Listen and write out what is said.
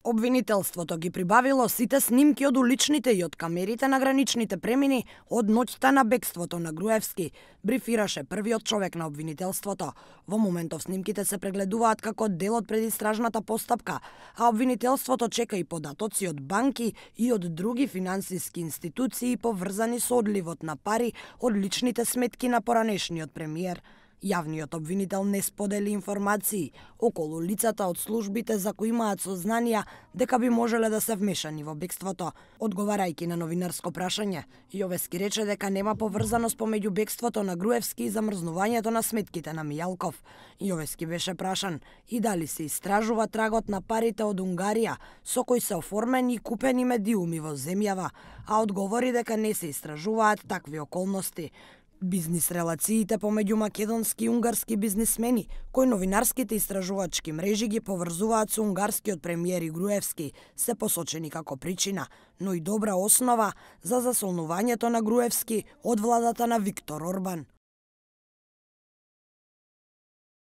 Обвинителството ги прибавило сите снимки од уличните и од камерите на граничните премини од ноќта на бегството на Груевски, брифираше првиот човек на обвинителството. Во моментов снимките се прегледуваат како дел од предистражната постапка, а обвинителството чека и податоци од банки и од други финансиски институции поврзани со одливот на пари од личните сметки на поранешниот премиер. Јавниот обвинител не сподели информации околу лицата од службите за кои имаат сознанија дека би можеле да се вмешани во бегството. Одговарајќи на новинарско прашање, Јовески рече дека нема поврзаност помеѓу бегството на Груевски и замрзнувањето на сметките на Мијалков. Јовески беше прашан и дали се истражува трагот на парите од Унгарија со кои се оформени и купени медиуми во земјава, а одговори дека не се истражуваат такви околности. Бизнис релациите помеѓу македонски и унгарски бизнисмени, кои новинарските истражувачки мрежи ги поврзуваат со унгарскиот премиер и Груевски, се посочени како причина, но и добра основа за засолнувањето на Груевски од владата на Виктор Орбан.